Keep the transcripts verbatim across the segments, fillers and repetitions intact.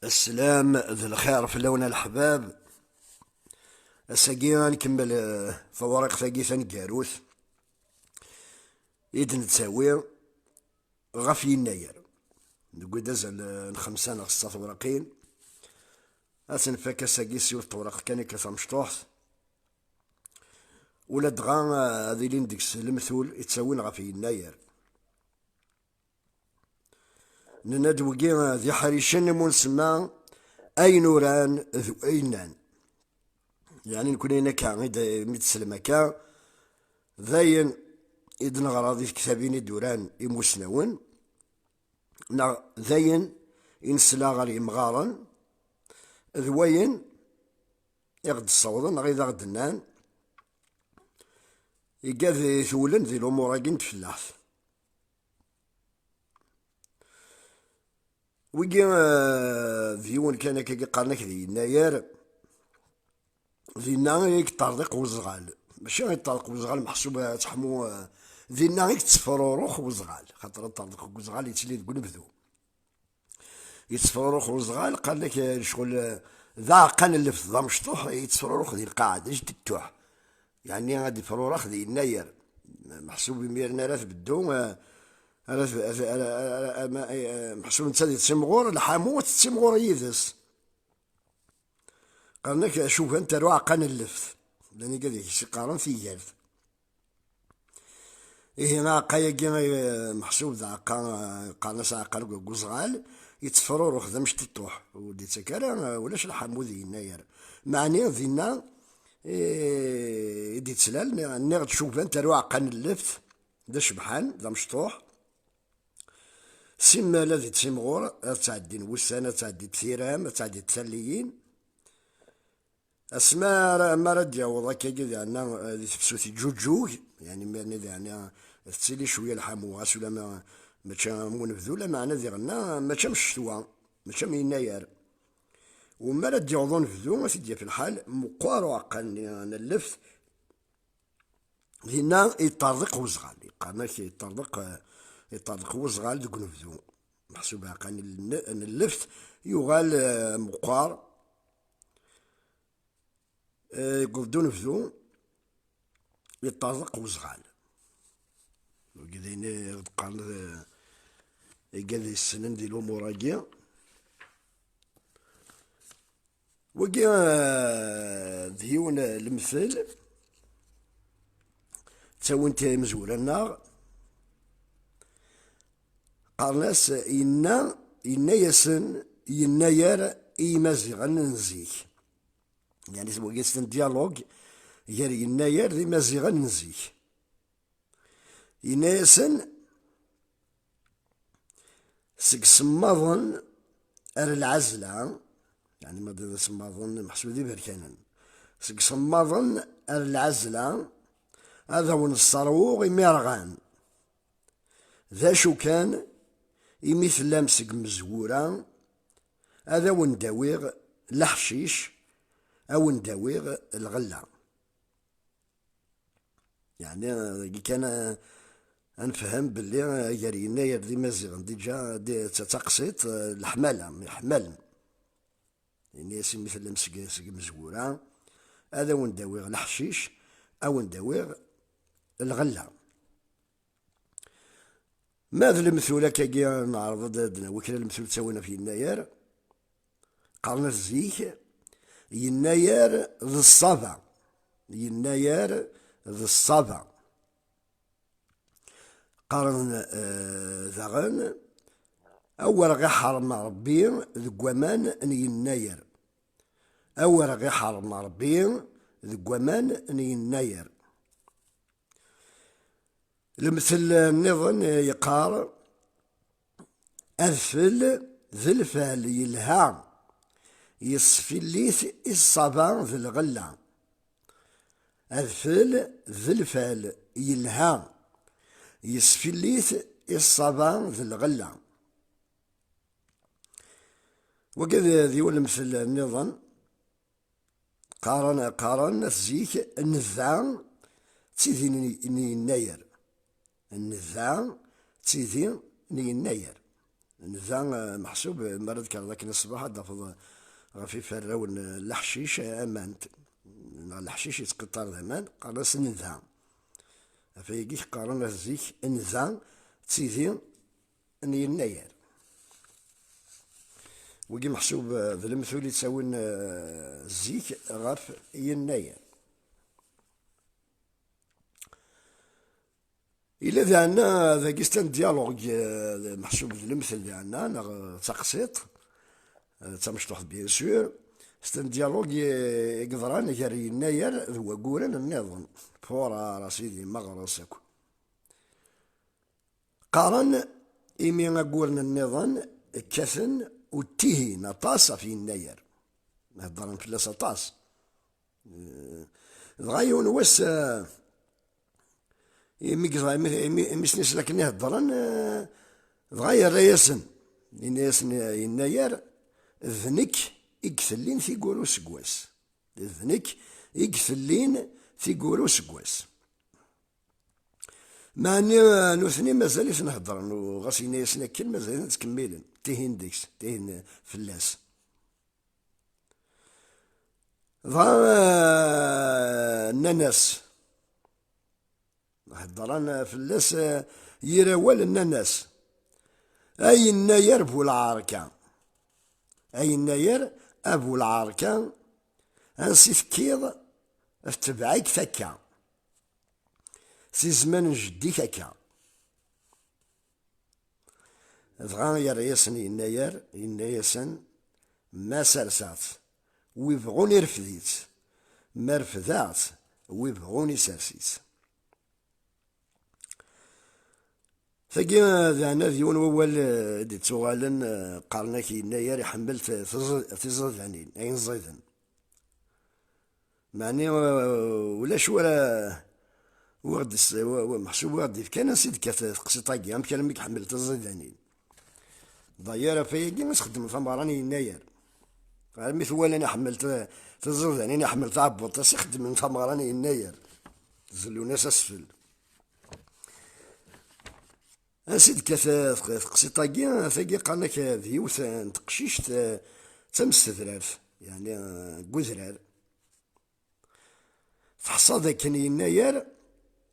Sslam d lxir fell-awen a leḥbab. Ass-agi ad nkemmel, eh, tawriqt-agi taneggarut i d-nettawi ɣef Yennayer. Newwi-d azal, eh, n xemsa neɣ setta tewraqin. Ad tt-nfak ass-agi s yiwet tewraqt kan akka tamecṭuḥt. Ula dɣa, eh, ad ilin deg-s lemtul i ttawin ɣef Yennayer. Nenna-d wigi d iḥricen imi ur nsemma ayen uran d wayen nnan. Yeɛni nekni ayen akka i d, mi d-teslem akka, d ayen i d-neɣra di tektabin i d-uran imusnawen, neɣ d ayen i nesla ɣer yemɣaren, d wayen i ɣ-d-ssawḍen neɣ i d aɣ-d-nnan, igad i tewlen di lumuṛ-agi n tfellaḥt. Wigi, eh, d yiwen kan akka i qqaren-ak di Yennayer, dinna i yeṭṭerḍiq uzɣal. Mačči i yeṭṭerḍiq uzɣal meḥsub ad teḥmu, eh, dinna i yettefrurux uzɣal, xaṭer ṭṭerḍiq uzɣal yettili deg unebdu. Yettefrurux uzɣal, qqaren-ak, eh, lecɣel, eh, d aɛeqqa n lleft d amecṭuḥ, yettefrurux di lqaɛa, d ajdettuḥ. Yeɛni ad d-ifrurux di Yennayer. Meḥsub imiren ara tbeddu, eh, ara t-, ara, ara, ara, ara, ma, eh, meḥsub netta di ttimɣur, lḥamu ad tettimɣur yid-s. Qqaren-ak cuban taru aɛeqqa n lleft. Llan igad i s-iqqaren tigert. Ihi aɛeqqa-agi, eh, meḥsub d aɛeqqa, eh, qqaren-as aɛeqqa n uzɣal, yettefrurux d amectiṭuḥ, ur d-ittak ara, eh, ulac lḥamu di Yennayer. Meɛni dinna, eh, i d-ittlal, nniɣ-, nniɣ-d cuban taru aɛeqqa n lleft, d acebḥan, d amecṭuḥ. Simmal ad ittimɣur, ad ttɛeddin wussan, ad ttɛeddint tiram, ad ttɛeddint talliyin. Asmi ara, mi ara d-yaweḍ akkagi diɛna, eh, di tefsut iǧuǧǧug, yeɛni, mi arni diɛna tettili cwiya lḥamu, ɣas ulamma mačči am unebdu, lameɛna diɣenna mačči am ccetwa, mačči am Yennayer. U mi ara d-yaweḍ unebdu, ad t-id-yaf lḥal, meqqer uɛeqqa-nni n lleft, dinna yeṭṭerḍiq uzɣal. Yeqqaren-ak yeṭṭerḍiq, eh, yeṭṭerḍiq uzɣal deg unebdu. Meḥsub aɛeqqa n l-, n lleft yuɣal, eh, meqqer. Eh, yewweḍ-d unebdu, yeṭṭerḍeq uzɣal. Wagi d ayen i ɣ-d-qqaren, eh, igad yessnen di lumuṛ-agi. Wagi, eh, d yiwen, eh, lemtel, ttawin-t imezwura-nneɣ, qqaren-as, yenna, yenna-yasen Yennayer i Yimaziɣen n zik. Yeɛni, wagi s un dialogue gar Yennayer d Imaziɣen n zik. Yenna-yasen, seg semmaḍen ar lɛezla, yeɛni ma d semmaḍen meḥsub d iberkanen, seg semmaḍen ar lɛezla ad awen-sserwuɣ imirɣan. D acu kan, imi tellam seg mezwura, ad awen-d-awiɣ leḥcic, ad awen-d-awiɣ lɣella. Yeɛni, dagi kan, eh, ad nefhem belli, eh, gar Yennayer d Imaziɣen, diǧa, di, d ta-, taqsiṭ, eh, leḥmala, myeḥmalen. Ini-as, imi tellam seg, seg mezwura, ad awen-d-awiɣ leḥcic, ad awen-d-awiɣ lɣella. Ma d lemtul akkagi, neɛreḍ ad, ad d-nawi kra lemtul ttawin ɣef Yennayer. Qqaren-as zik, Yennayer d ṣṣaba. Yennayer d ṣṣaba. Qqaren, eh, daɣen, awer ɣ-iḥrem Ṛebbi deg waman n Yennayer. Awer ɣ-iḥrem Ṛebbi deg waman n Yennayer. Lemtel nniḍen yeqqar, adfel d lfal yelha, yesfillit i ṣṣaba d lɣella. Adfel d lfal yelha, yesfillit i ṣṣaba d lɣella. Wagi d, d yiwen lemtel nniḍen. Qqaren, qqaren at zik, nnda d tidi n, n Yennayer. Nnda d tidi n Yennayer. Nda, eh, meḥsub, eh, mi ara d-kkreḍ akken ṣṣbeḥ, ad d-tafeḍ, eh, ɣef iferrawen, eh, leḥcic, eh, aman-t. Neɣ leḥcic yettqiṭṭar d aman, qqaren-as nda. Ɣef ayagi i qqaren zik nda d tidi n yennayer. Wigi meḥsub, eh, d lemtul i ttawin, eh, zik ɣef yennayer. Illa diɛna dagi c'est un dialogue, eh, meḥsub d lemtel diɛna, neɣ d taqsiṭ, eh, d tamecṭuḥt, bien sûr. C'est un dialogue i, i yeḍran gar yennayer d waguren nniḍen. Furar, a sidi, meɣres akk. Qqaren, imi aguren nniḍen kkaten ur ttihin aṭas ɣef yennayer. Heddren fell-as aṭas. Eh, dɣa yiwen wass, eh, imi, imi, imi, imi sen-isla akken i heddren, eh, dɣa yerra-yasen, yenna-yasen, eh, yennayer, d nekk i itellin tiggura useggas. D nekk i itellin tiggura useggas. Meɛni, eh, nutni mazal-iten heddren, u ɣas yenna-yasen akken, mazal-iten ttkemmilen. Tihin deg-s, tihin fell-as. Dɣa, eh, nnan-as, heddren fell-as, eh, yir awal nnan-as, a yennayer bu lɛerka, a yennayer a bu lɛerka, ansi tekkiḍ tetbeɛ-ik takka, si zzman n jeddi-k akka. Dɣa yerra-yasen yennayer, yenna-yasen, ma serseɣ-tt, wi bɣun irfed-itt, ma refdeɣ-tt, wi bɣun isers-itt. Tagi, eh, daɛna d yiwen wawal, eh, i d-ittuɣalen, eh, qqaren-ak yennayer iḥemmel t-, tiẓi-, tiẓidanin, ayen ẓiden. Meɛni, eh, ulac wara ur ɣ-d-, wa-, wa-, meḥsub ur ɣ-d-ifkan ansi d-tekka teqsiṭ-agi, amek armi iḥemmel tiẓidanin. D'ailleurs, ɣef wayagi i s-xeddmen tameɣra n yennayer. Armi t-walan iḥemmel ti-, tiẓidanin, iḥemmel taɛebbuḍt, i s-ixeddmen tameɣra n yennayer. Zellun-as asfel. Ansi d-tekka te-, teq-, teqsiṭ-agi, tagi qqaren-ak d yiwet n teqcict, eh, d tamessedrart, yeɛni, eh, deg udrar. Teḥṣa dakken yennayer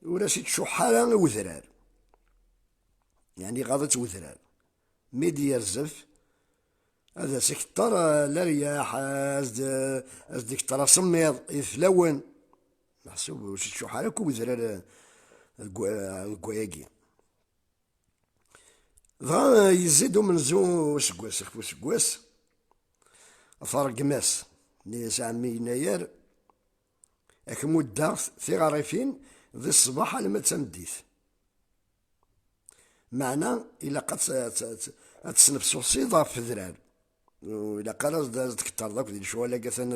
ur as-ittcuḥḥ ara i udrar. Yeɛni iɣaḍ-itt udrar. Mi d-yerzef, ad as-ikter, eh, leryaḥ, ad as-d-, ad as-d-ikter asemmiḍ, ideflawen. Meḥsub ur s-ittcuḥḥ ara akk udrar, eh, deg wa-, deg wayagi. Dɣa yezzi-d umenzu useggas ɣef useggas, tergem-as, nni-as: "A ɛemmi yennayer, ad k-muddeɣ tiɣerrifin di ṣṣbeḥ alamma d tameddit." Meɛna ilaq ad tt-, ad tt-, ad tesnefsusiḍ ɣef udrar. Ur ilaq ara ad, ad tkettreḍ akk di lecɣal-agi, atan,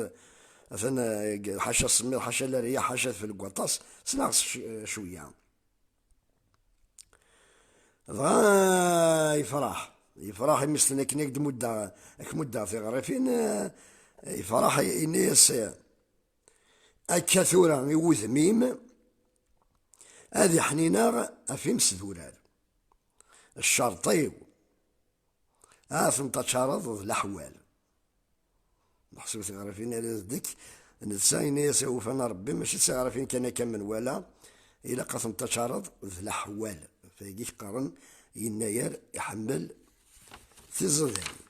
atan, eh, ḥaca asemmiḍ, ḥaca leryaḥ, ḥaca adfel deg waṭas, sneɣ s-, cwiya. Dɣa yefreḥ, yefreḥ imi s-tenna akken ad k-d-muddeɣ, ad k-muddeɣ tiɣrifin, eh, yefreḥ, yenna-yas: "Akka tura i wudem-im, ad iḥnineɣ ɣef imesdurar. Ccerṭ-iw, ad ten-taččareḍ d leḥwal." Meḥsub tiɣrifin ara d-ddek, netta yenna-yas: "Awufan a Rebbi, mačči d tiɣrifin kan akka menwala, ilaq ad ten-taččareḍ d leḥwal." Tagi qqaren yennayer iḥemmel tiẓidanin.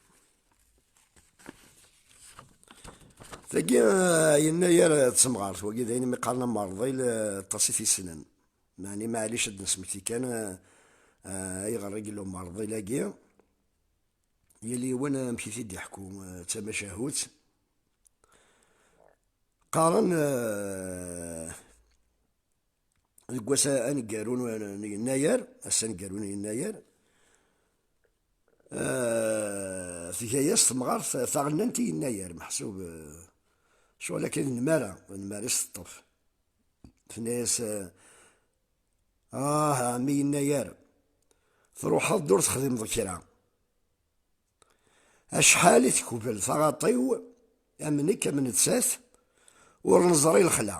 Tagi, eh, yennayer d temɣart, wagi d ayen mi qqaren amerḍil, eh, aṭas i t-issnen. Meɛni maɛlic ad d-nesmekti kan, eh, eh, ayɣer i yella umerḍil-agi. Yal yiwen amek i t-id-iḥku, eh, d tamacahut. Qqaren, eh, deg wass aneggaru n, n yennayer, ass aneggaru n yennayer, eh, tga-yas temɣart taɣennant i yennayer, meḥsub, eh, ccɣel akka d nnmara, d nnmara i s-teṭṭef. Tenna-yas, eh, "Ah, a ɛemmi yennayer, truḥeḍ-d ur texdimeḍ kra. Acḥal i tekbel taɣaṭ-iw, am nekk am nettat, ur neẓri lexla.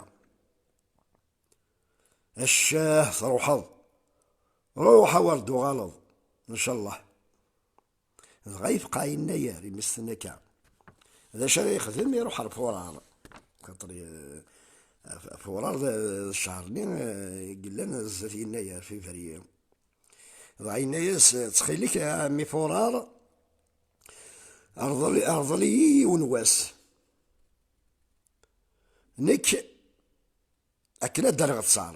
Accah, truḥeḍ. Ruḥ, a wer d-tuɣaleḍ, ncallah." Dɣa yefqeɛ Yennayer imi s-tenna akka. D acu ara yexdem? Iruḥ ɣer Furar. Xaṭer, eh, F-, Furar d, d ccer-nni, eh, i yellan zdat Yennayer, février. Dɣa yenna-yas: "Ttxil-k, a ɛemmi Furar, rḍel, rḍel-iyi yiwen wass. Nekk akken ad d-rreɣ ttaṛ.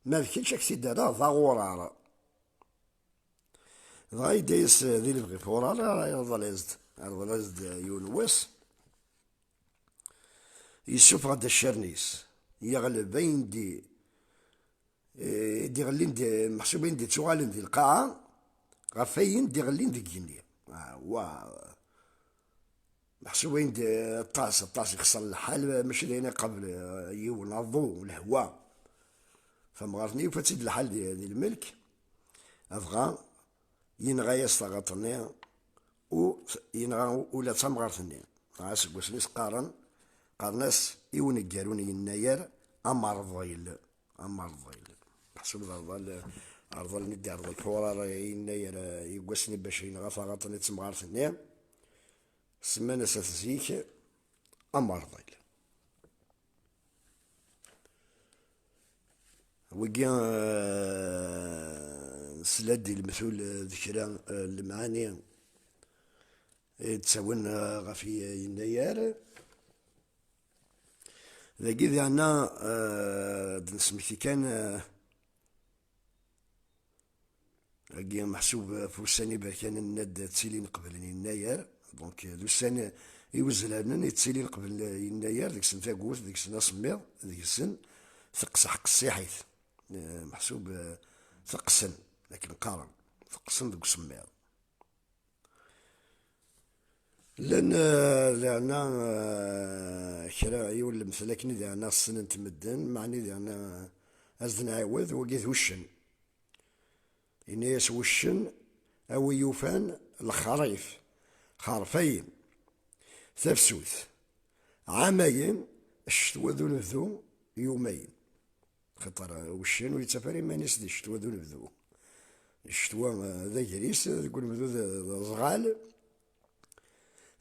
Ma d kečč, ad k-t-id-rreɣ d aɣurar." Dɣa yedda-yas di lebɣi Furar, yerḍel-as-d, yerḍel-as-d yiwen wass. Yessufeɣ-d accaren-is, yeɣleb ayen d-, eh, d-iɣellin d-, meḥsub ayen d-ittuɣalen di lqaɛa, ɣef wayen d-iɣellin deg yigenni. Ah, wa, meḥsub ayen d-, aṭas, aṭas, ixṣer lḥal, mačči d ayen iqabel, eh, yiwen aḍu, lehwa. Tamɣart-nni yufa-tt-id lḥal di, di lmelk, dɣa yenɣa-yas taɣaṭ-nni, u yenɣa ula d tamɣart-nni. Dɣa seg wasmi s-qqaren, qqaren-as i uneggaru n Yennayer amerḍil, amerḍil. Meḥsub d arḍal, arḍal-nni d-irḍel Furar i Yennayer, eh, yeggasen bac yenɣa taɣaṭ-nni d temɣart-nni, semman-as at zik amerḍil. Wigi, eh, nesla-d i lemtul, eh, d kra, eh, n lemɛani i d-ttawin, eh, ɣef y-, Yennayer. Dagi diɣenna, eh, ad d-nesmekti kan, eh, Agi meḥsub ɣef ussan iberkanen, nenna-d ttilin qbel n Yennayer. Donc, d ussan iwezlanen i ttilin qbel Yennayer, deg-sen tagut, deg-sen asemmiḍ, deg-sen teqseḥ qessiḥit. Eh, meḥsub, eh, teqsen, akken qqaren, teqsen deg usemmiḍ. Llan, eh, diɣenna, eh, kra, yiwen lemtel akken i diɣenna ssnen-t medden, meɛni diɣenna, eh, ad s-d-nɛiwed, wagi d uccen. Yenna-yas wuccen: "A wi yufan lexrif xerfayen, tafsut ɛamayen, ccetwa d unebdu yumayen." Xaṭer wuccen ur yettaf ara iman-is di ccetwa d unebdu. Ccetwa, eh, d agris, deg unebdu d, d aẓɣal.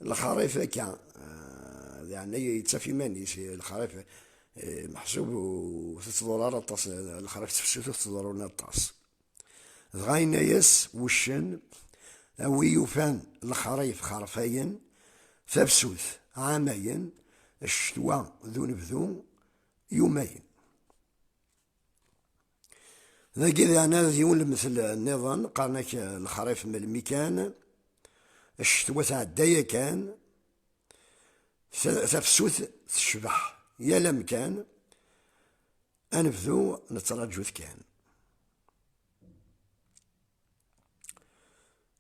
Lexrif akka, eh, yeɛni yettaf iman-is, lexrif, eh, meḥsub ur tettḍur ara aṭas, lexrif tefsut ur tettḍurun aṭas. Dɣa yenna-yas wuccen: "A wi yufan lexrif xerfayen, tafsut ɛamayen, ccetwa d unebdu yumayen." Dagi diɣen ad yiwen lemtel nniḍen, qqaren-ak lexrif melmi kan, ccetwa tɛedda yakan, ta-, tafsut tecbeḥ yal amkan, anebdu nettraǧu-t kan.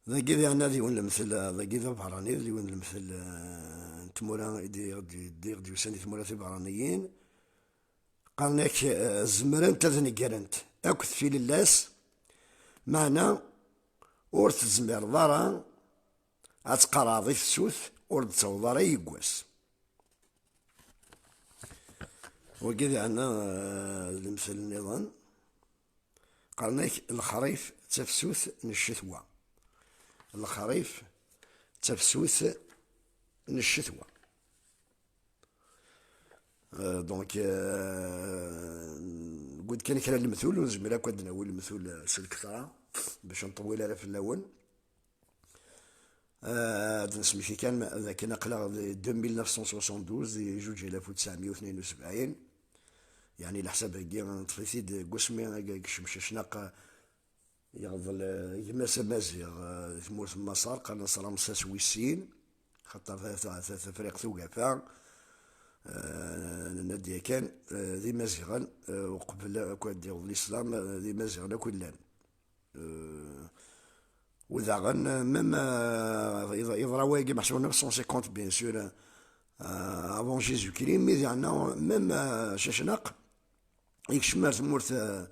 Dagi diɣen ad yiwen lemtel, dagi d abeṛṛani, d yiwen lemtel, eh, n tmura i d-, i d-, i d-yusan di tmura tibeṛṛaniyin. Qqaren-ak, eh, zemrent ad negrent akk tfilellas, meɛna ur tezmireḍ ara ad tqerɛeḍ i tefsut ur d-ttaweḍ ara yeggas. Wagi diɣen, eh, d lemtel nniḍen. Qqaren-ak lexrif d tafsut n ccetwa. Lexrif d tafsut n ccetwa. Euh, donc, euh, wid kan kra n lemtul, ur nezmir akk ad d-nawi lemtul, euh, s lketṛa, bac ur nṭewwil ara fell-awen. Euh, ad nesmekti kan d akken aql-aɣ di deux mille neuf cent soixante-douze, di juǧ alaf u tesɛemya u tnin u sebɛin. Yeɛni leḥsab-agi, neṭṭef-it-id deg wasmi i yekcem Cacnaq, yeɣḍel, eh, gma-s amaziɣ, eh, di tmurt n Maṣer, qqaren-as Ramsès wis sin, xaṭer ta-, ta-, ta-, Tafriqt Ugafa, eh, nenna-d yakan, eh, d Imaziɣen, eh, uqbel akk ad d-yaweḍ Lislam, eh, d Imaziɣen akk i llan. Eh, u daɣen, eh, même, eh, yeḍ-, yeḍra wayagi, meḥsub neuf cent cinquante, bien sûr, eh, avant Jésus-Christ, mi diɣenna, même, eh, Cacnaq, yekcem ar tmurt, eh,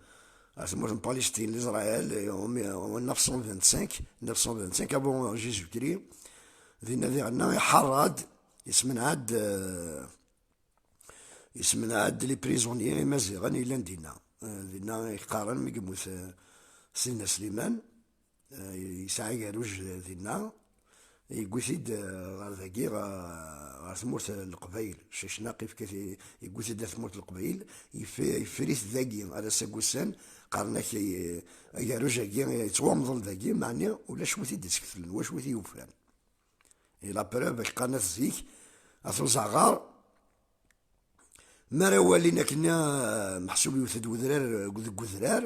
ar tmurt n Palestine, l'Israël, eh, en, en neuf cent vingt-cinq, neuf cent vingt-cinq avant Jésus-Christ. Dinna diɣenna iḥerr-d, yesmenɛed, eh, yesmenɛed les prisonniers imaziɣen yellan dinna. Eh, dinna i qqaren mi yemmut, eh, Sidna Sliman. eh, yesɛa agerruj dinna, yewwi-t-id, eh, ɣer dagi, ɣer, ɣer tmurt n Leqbayel. Cacnaq yefka-t i-, yewwi-t-id ar tmurt n Leqbayel, yef-, yeffer-it dagi, ar ass-agi ussan, qqaren-ak, eh, agerruj-agi yettwamḍel dagi, meɛni ulac wi t-id-iseklen, ulac wi t-yufan. Et la preuve, qqaren-as zik, at uzaɣar, mi ara walin akken, eh, meḥsub yewwet-d wedrar, eh, deg udrar,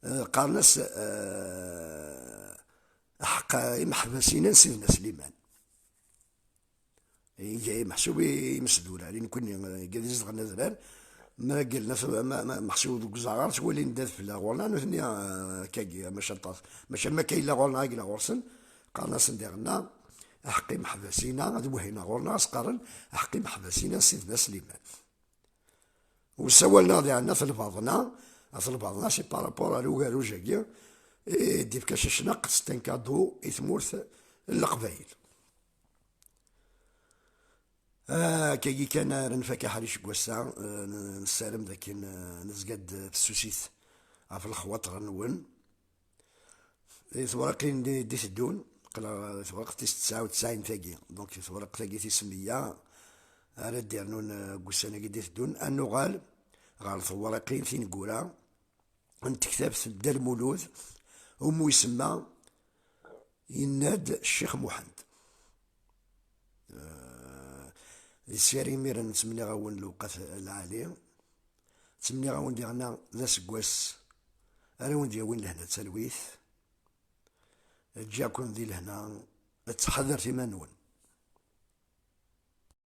eh, qqaren-as, eh, aḥeqq imeḥbas-ina n Sidna Sliman. Iga meḥsub i imesdurar, i nekkni, eh, iga d izedɣen adrar, mi ara ggalin at, ma, ma, meḥsub deg uzaɣar, ttwalin-d adfel ɣur-neɣ, nutni, eh, akkagi, maca aṭas. Maca ma akka yella ɣur-neɣ, yella ɣur-sen, qqaren-asen diɣenna, aḥeqq imeḥbas-ina, ad wehhin ɣur-neɣ, as-qqaren, aḥeqq imeḥbas-ina n Sidna Sliman. Usawal-nneɣ diɣenna at lbaḍna, at lbaḍna, c'est par rapport ar ugerruj-agi, i d-ifka Cacnaq, c'est un cadeau i tmurt n Leqbayel. Ah, akkagi kan ara nfak aḥric n wass-a, eh, n-, nessaram dakken, eh, nezga-d fessusit ɣef lexwaṭer-nwen. Di tewraqin di, di teddun, qqleɣ di tewraqt tis tesɛa u tesɛin tagi. Donc, di tewraqt-agi tis meyya ara d-irnun, eh, deg ussan-agi di teddun, ad nuɣal ɣer tewraqin tineggura n tektabt n Dda Lmulud, umi isemma Yenna-d Ccix Muḥend. Eh, di syer imiren ttmenniɣ-awen lewqat lɛali, ttmenniɣ-awen diɣenna d aseggas ara wen-d-yawin lehna d talwit. Ǧǧiɣ-ken di lehna, ttḥadaret iman-nwen.